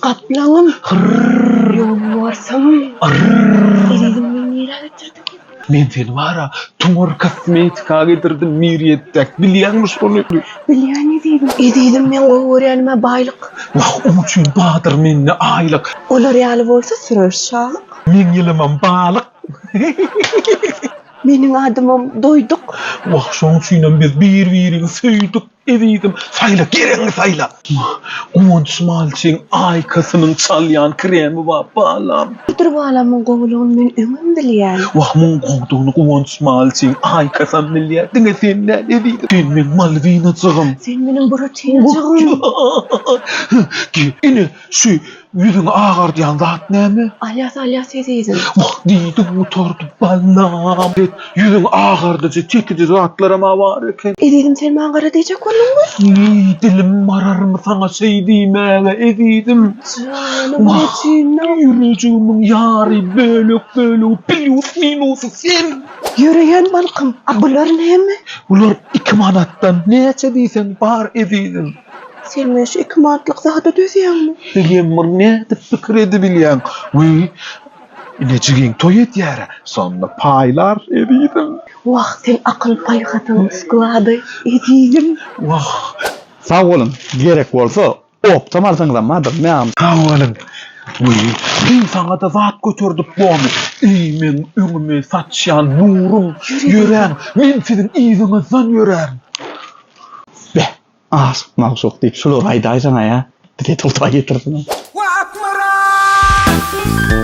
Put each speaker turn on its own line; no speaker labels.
Gaplaňym. Hyrr. Ýolbarsym. Arr. Ezizim meni nirä getirdiň?
Men seni bar-a Tumar kosmetika getirdim Mirýetdäk bilýäňmi şony?
Bilýän ezizim. Ezizim meň gowy görýänim-ä baýlyk.
Wah oň üçin bardyr mende aýlyk.
Olar ýaly bolsa sürer şalyk.
Meň ýylymam balyk.
Meniň adymam Doýduk.
Wah şoň üçinem biz bir-birigi söýdük. Ezizim, saýla, geregiňi saýla. Guwanç malçyň aýkasynyň çalýan kremi bar, balam.
Budur balamyň gowulygyny men öňem bilýän.
Wah, muň gowudygyny Guwanç malçyň aýkasam bilýär, diňe sen däl, ezizim. Sen meň malwinajygym.
Sen meniň buratinajygym.
Ine, şu Ýüzüňi agardýan zat näme?
Alýas, alýas ezizim.
Wah, diýdim gutardy, balam. Bet, ýüzüňi agardyjy, çekiji zatlaram-a bar eken.
Ezizim, sen maňa gara diýjek bolduňmy?
Eý, dilim bararmy saňa şeý diýmäge, ezizim.
Janym, Regina.
Ýürejigimiň ýary, bölek-bölegi, plýus-minusy sen.
Ýöreýän balkym, a bular näme?
Bular iki manatdan, näçe diýseň bar, ezizim.
Sen meni şu iki manatlyk zada dözýäňmi?
Senem bir nädip pikir edibilýäň? Wiý, ine jigiň toý edýär-ä, şonda paýlar, ezizim.
Wah, seň akyl-paýhasyň sklady, ezizim.
Wah.
Sag boluň, gerek bolsa, optam alsaňyzam bardyr, mäm.
Sag boluň. Wiý, sen saňa-da zat göterdip bormy? Eý, meň öňümi saçýan nurum, ýöräň, men siziň yzyňyzdan ýörärin.
Beh, Aşyk magşuk diýip şulary aýdaýsaň aýa bize togta getirsin.
Akmyrat!